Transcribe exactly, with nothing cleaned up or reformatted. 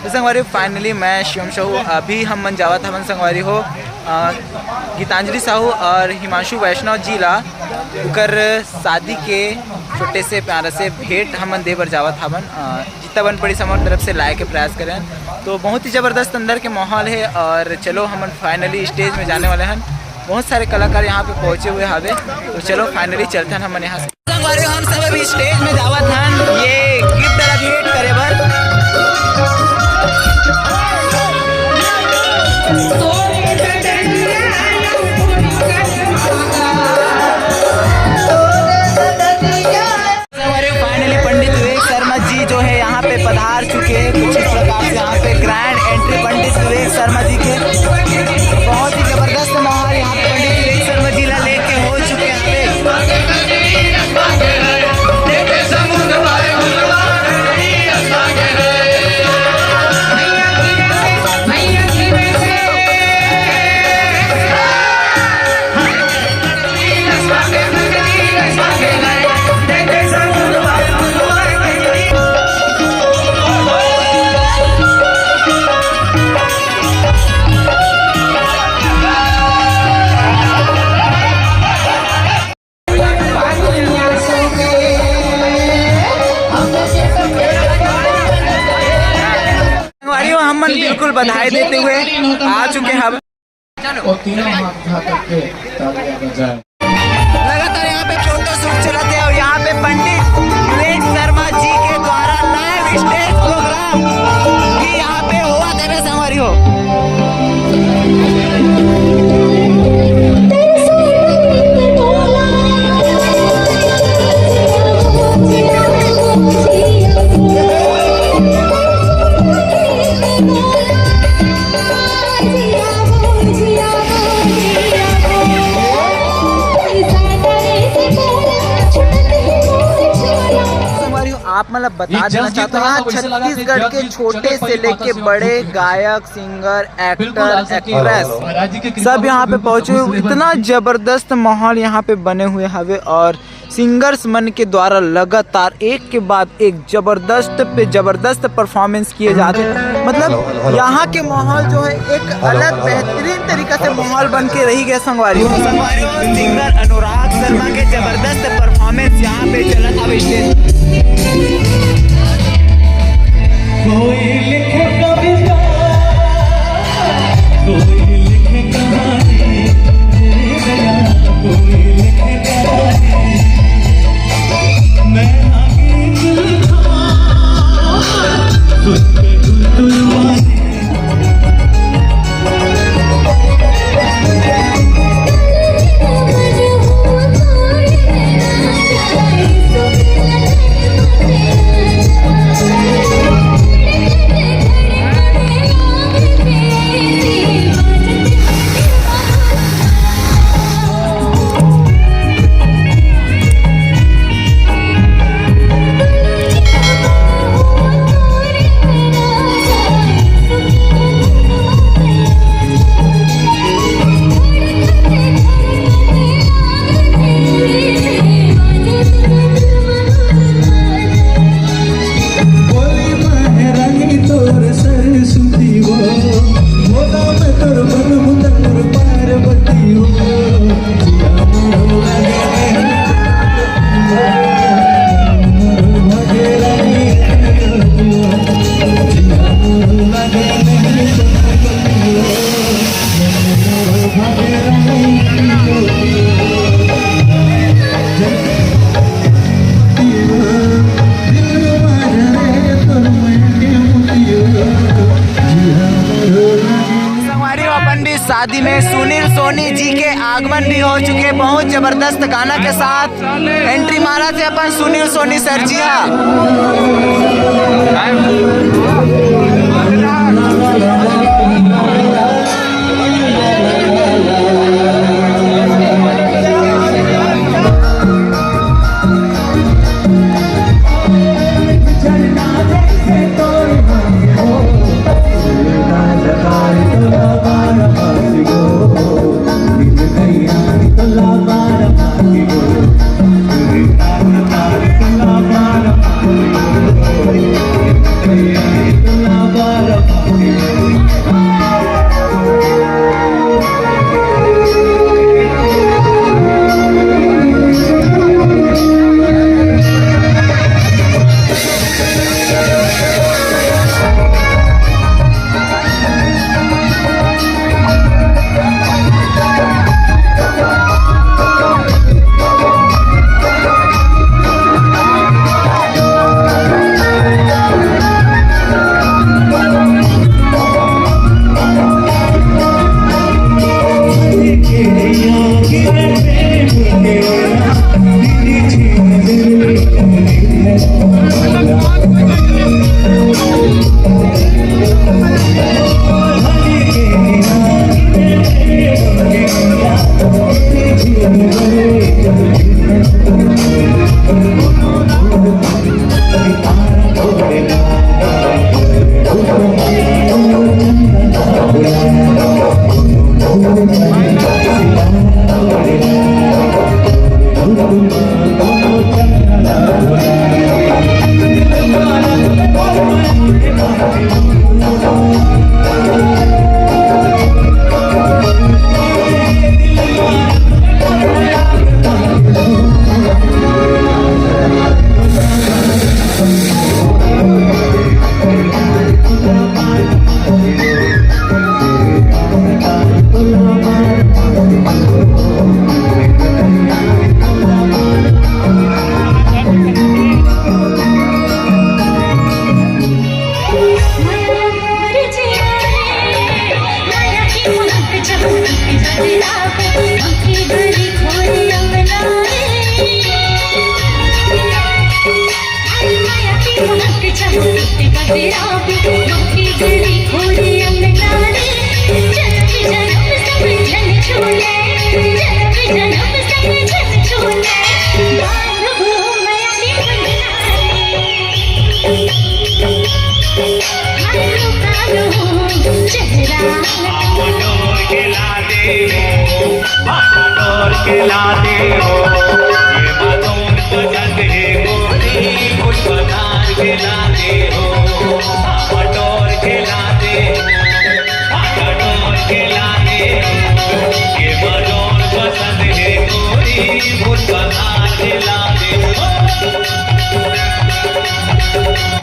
तो संगवारी, finally मैं शिवम साहू, अभी हम मन जावत हवन संगवारी हो, अ, गीतांजलि साहू और हिमांशु वैष्णव जी ला उकर शादी के छोटे से प्यारा से भेंट हमन दे बर जावत हवन। अ, जितना बन पड़ी हमर तरफ से लाए के प्रयास करें। तो बहुत ही जबरदस्त अंदर के माहौल है और चलो हमन finally stage में जाने वाले हैं। बहुत सारे कलाकार यहाँ पे पहुँचे हुए हवे, तो चलो finally चलते हैं हमन यहाँ से। संगवारी, हम सब अभी stage में जावत हन ये gift वाला भेंट करे बर। संगवारी, finally पंडित विवेक शर्मा जी जो है यहाँ पे पधार चुके हैं। कुछ इस प्रकार से यहाँ पे grand entry पंडित विवेक शर्मा जी के। बहुत ही जबरदस्त माहौल यहाँ पे पंडित विवेक शर्मा जी ला लेके हो चुके हैं। संगवारी हो, हमन बिल्कुल बधाई देते हुए आ चुके हैं। और तीनों हाथ उठा करके तालियां बजाएं। लगातार यहाँ पे फोटो शूट चलत है और यहाँ पे पंडित विवेक शर्मा जी के द्वारा live stage program भी यहाँ पे हुआ था ना संगवारी हो। संगवारी हो, आप मन ला बता देना चाहता हूँ, यहाँ छत्तीसगढ़ के छोटे से लेके बड़े गायक, सिंगर, एक्टर, एक्ट्रेस सब यहाँ पे पहुँचे हुए। इतना जबरदस्त माहौल यहाँ पे बने हुए हवे और सिंगर्स मन के द्वारा लगातार एक के बाद एक जबरदस्त पे जबरदस्त परफॉर्मेंस किए जाते हैं। मतलब, यहाँ के माहौल जो है, एक अलग बेहतरीन तरीका से माहौल बन के रही गया संगवारी। संगवारी, सिंगर अनुराग शर्मा के जबरदस्त परफॉर्मेंस यहाँ पे चलत हवे स्टेज। कोई लिखे कविता, कोई लिखे कहानी, कोई लिखे कहानी। जबरदस्त गाना के साथ एंट्री मारत हे अपन सुनील सोनी सर जी हा।